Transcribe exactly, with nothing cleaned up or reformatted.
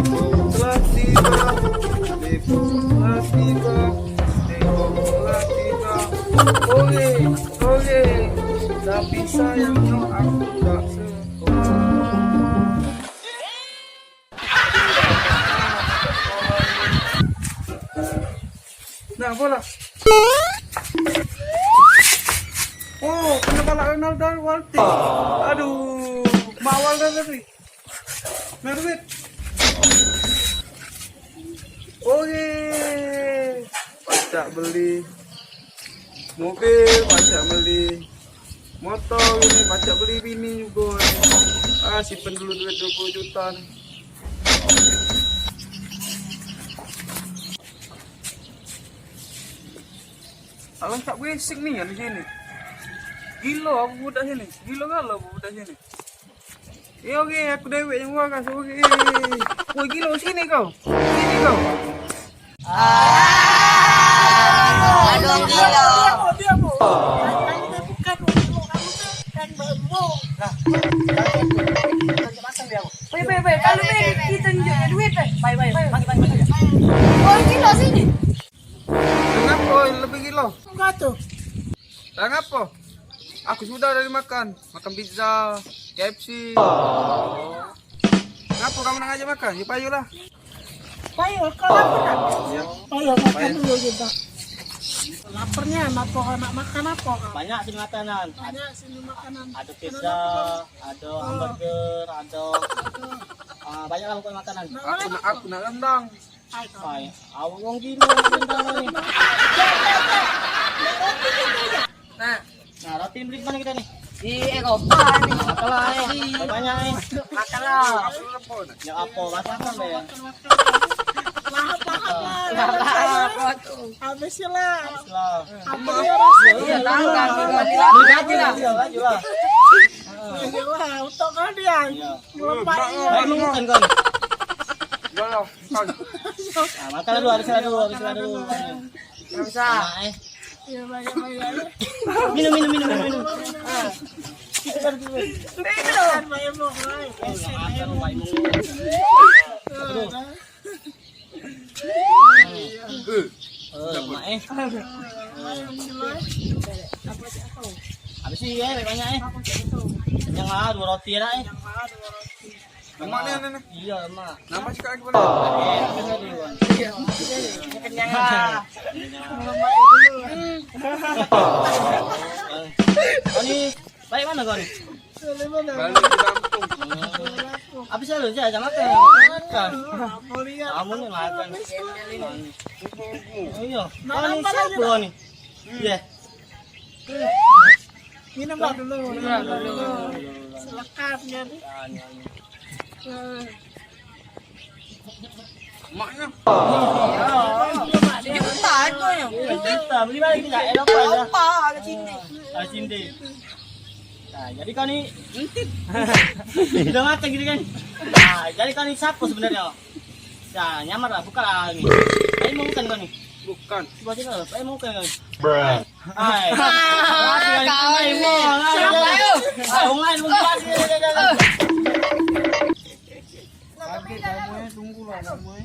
Telah tiba, telepon telah tiba, telepon telah tiba. Oleh, oleh, tapi sayangnya aku tak sekolah. Nah, bola. Oh, kena pala Ronaldo Walti. Aduh, mawal dah tadi. Nah, duit. Oke. Pacak beli mobil, pacak beli motor ini, pacak beli bini juga. Ah, simpen dulu duit dua puluh juta ni. Alah, tak berisik ni kan di sini. Gila apa budak sini? Gila galo apa budak sini? Ya oke, aku dewek yang waras, oke. Woi, gila, sini kau. Sini kau. Ah, aduh, gila. Diam, diam, diam. Bukan, bukan, bukan. Baik, baik, baik. Kalau ni kita tunjuk duit, baik. Baik, baik. Bagi, bagi, bagi. Oh, gila sini. Kenapa lebih gila? Enggak tuh. Lah ngapo? Aku sudah dari makan, makan pizza, K F C. Ngapo kamu nak ngajak makan? Yo payolah. Payo, kau lapar tak? Payo makan dulu kita. Laparnya, apa nak makan apa kau? Banyak sini makanan. Banyak sini makanan. Ada pizza, ada hamburger, ada, ah, banyak lah pokoknya makanan. Aku nak, aku nak rendang. Hai, awak wong gilo rendang ni. Nah, nah, roti beli mana kita ni? Di Eropa ni. Makanlah ni. Banyak ni. Makanlah. Ya apa, masakan deh. Lahap, lahap lah. Lahap, lahap tu. Habis lah. Habis lah. Habis lah. Iya, tahu kan. Beli lagi lah. Iya, lagi lah. Iya lah, untuk kau dia. Iya. Ngelempak dia. Baik, makan kau. Iya lah. Ah, makan dulu, habiskan dulu, habiskan dulu. Enggak usah. Nah, eh. Iya, banyak, banyak. Minum, minum, minum, minum, minum. Ah. Minum. Makan, Pak Emo, Pak. Aduh. Eh, mak, eh. Habis ni, eh, banyak, eh. Kenyang lah, dua roti dah, eh. Lemak ni, ni, ni. Iya, lemak. Nambah sikit lagi boleh? Iya. Kenyang lah. Kau ni balik mana kau ni? Balik ke kampung. Habis lalu je, jangan makan. Makan. Kamu ni makan. Oh, iya. Kau ni siapa kau ni? Iya. Minum lah dulu. Minum dulu. Silakan, ya. Maknya. Juta aku ya. Juta, beli balik kita. Eropa ya. Eropa, ada Cinde. Ada Cinde. Nah, jadi kau ni udah makan gitu kan? Nah, jadi kau ni siapa sebenarnya? Ya, nyamar lah, buka lah ni. Tapi mau bukan kau ni? Bukan. Coba sini lah, tapi mau bukan kau ni? Bruh. Hai. Kau ni. Siapa, ayo? Ah, orang lain mungkin lagi. Nanti kamu ya, tunggulah kamu ya.